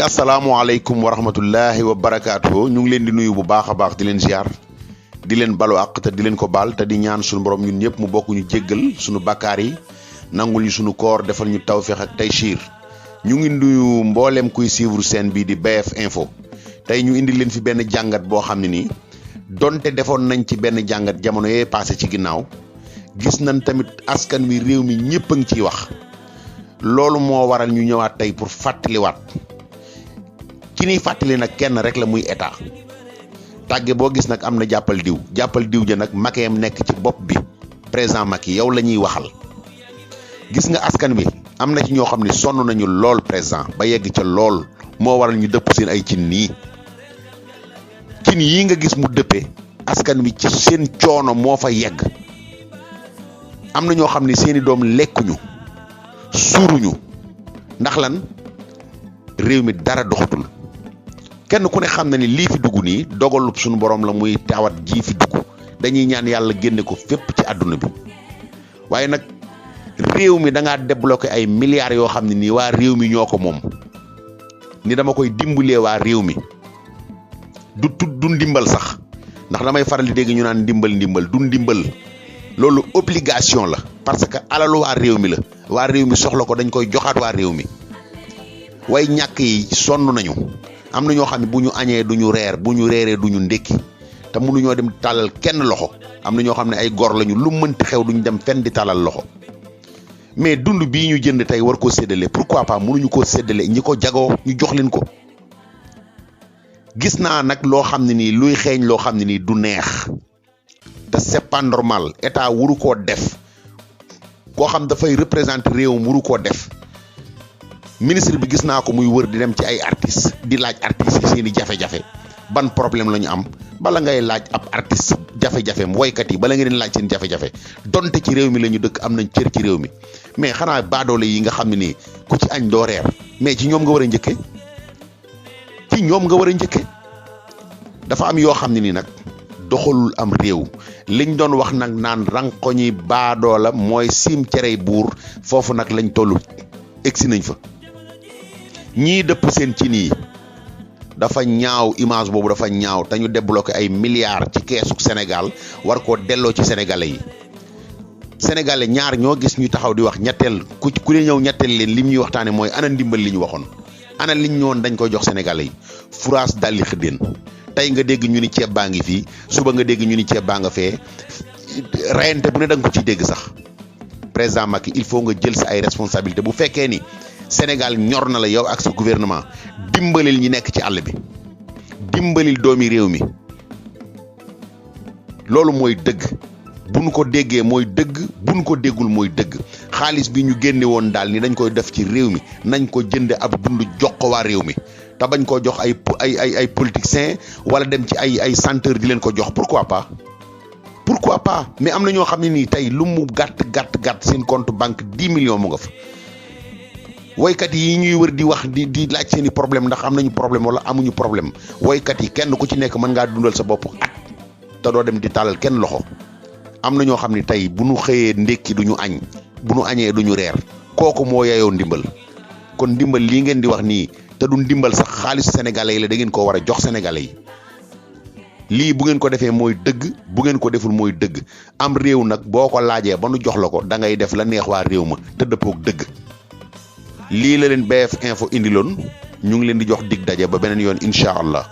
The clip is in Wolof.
asalaamaaleykum wa rahmatullahi wa barakaatuhu ñu ngi leen di nuyu bu baax a baax di leen ziar di leen balu àq te di leen ko baal te di ñaan suñu borom ñun ñëpp mu bokk ñu jéggal suñu bakkaar yi nangul ñu suñu koor defal ñu tawféex ak taysiir ñu ngi nuyu mboolem kuy suivre seen bii di BF Info tey ñu indi leen fi benn jàngat boo xam ne nii donte defoon nañ ci benn jàngat jamono yee passé ci ginnaaw gis nañ tamit askan wi réew mi ñëpp a ngi ciy wax loolu moo waral ñu ñëwaat tey pour fàttaliwaat ki ñuy fàttali nag kenn rek la muy état tàgge boo gis nag am na jàppal diw ja nag Mackiyam nekk ci bopp bi président Macky yow la ñuy waxal gis nga askan wi am na ci ñoo xam ne sonn nañu lool président ba yegg ca lool moo waral ñu dëpp seen ay cin yii nga gis mu dëppee askan wi ci seen coono moo fa yegg am na ñoo xam ne seeni doom lekkuñu suuruñu ndax lan réew mi dara doxatul kenn ku ne xam na ni lii fi dugg nii dogalub suñu borom la muy tawat ji fi dugg dañuy ñaan yàlla génne ko fépp ci àdduna bi waaye nag réew mi da ngaa débloqué ay milliards yoo xam ne nii waa réew mi ñoo ko moom ni dama koy dimbalee waa réew mi du ndimbal sax ndax damay faral di dégg ñu naan ndimbal du ndimbal loolu obligation la parce que alalu waa réew mi la waa réew mi soxla ko dañ koy joxaat waa réew mi way ñàkk yi sonn nañu am na ñoo xam ne bu ñu añee du ñu reer bu ñu reeree du ñu ndékki te mënuñoo dem tàllal kenn loxo am na ñoo xam ne ay gor lañu lu mënti xew duñu dem fenn di tàllal loxo mais dund bii ñu jënd tey war koo séddale pourquoi pas mënuñu koo séddale ñi ko jagoo ñu jox leen ko gis naa nag loo xam ne nii luy xeeñ loo xam ne nii du neex te c'est pas normal état wuru koo def koo xam dafay représenter réewam wuru koo def ministre bi gis naa ko muy wër di dem ci ay artistes di laaj artistes yi seen i jafe-jafe ban problème la ñu am bala ngay laaj ab artiste jafe-jafeem woykat yi bala nga leen laaj seen jafe-jafe donte ci réew mi la ñu dëkk am nañ cër ci réew mi mais xanaa baadoole yi nga xam ne nii ku ci añ doo reer mais ci ñoom nga war a njëkkee dafa am yoo xam ne nii nag doxalul am réew liñ doon wax nag naan rankoñi baadoola mooy siim cerey buur foofu nag lañ tollu egsi nañ fa ñii dëpp seen ci nii dafa ñaaw image boobu dafa ñaaw te ñu débloqué ay milliards ci keesuk Sénégal war koo delloo ci sénégalais yi ñaar ñoo gis ñu taxaw di wax ñetteel ku ne ñëw ñetteel leen lim ñuy waxtaane mooy ana ndimbal li ñu waxoon ana liñ ñëwoon dañ koy jox sénégalais yi furaas dalli xëddeen tey nga dégg ñu ni ceeb baa ngi fii suba nga dégg ñu ni ceeb baa nga fee rayante bu ne da nga ko ciy dégg sax président Macky il faut nga jël sa ay responsabilité bu fekkee ni Sénégal ñor na la yow ak sa gouvernement dimbalil ñi nekk ci àll bi dimbalil doomi réew mi loolu mooy dëgg buñ ko déggee mooy dëgg buñ ko déggul mooy dëgg xaalis bi ñu génne woon daal ni dañ koy def ci réew mi nañ ko jënde ab dund jox ko waa réew mi te bañ koo jox ay politiciens wala dem ci ay centre di leen ko jox pourquoi pas mais am na ñoo xam ne nii tey lu mu gàtt seen compte banque 10 millions mu nga fa woykat yi ñuy wër di wax di laaj seen i problème ndax am nañu problème wala amuñu problème woykat yi kenn ku ci nekk mën ngaa dundal sa bopp at te doo dem di tàllal kenn loxo am na ñoo xam ne tey bu ñu xëyee ndékki duñu añ bu ñu añee duñu reer kooku moo yeyoo ndimbal kon ndimbal lii ngeen di wax nii te du ndimbal sax xaalisu sénégalais yi la da ngeen koo war a jox sénégalais yi lii bu ngeen ko defee mooy dëgg bu ngeen ko deful mooy dëgg am réew nag boo ko laajee ba nu jox la ko da ngay def la neex waa réew ma te dëppook dëgg lii la leen BF Info indiloon ñu ngi leen di jox dig daje ba beneen yoon incha allah.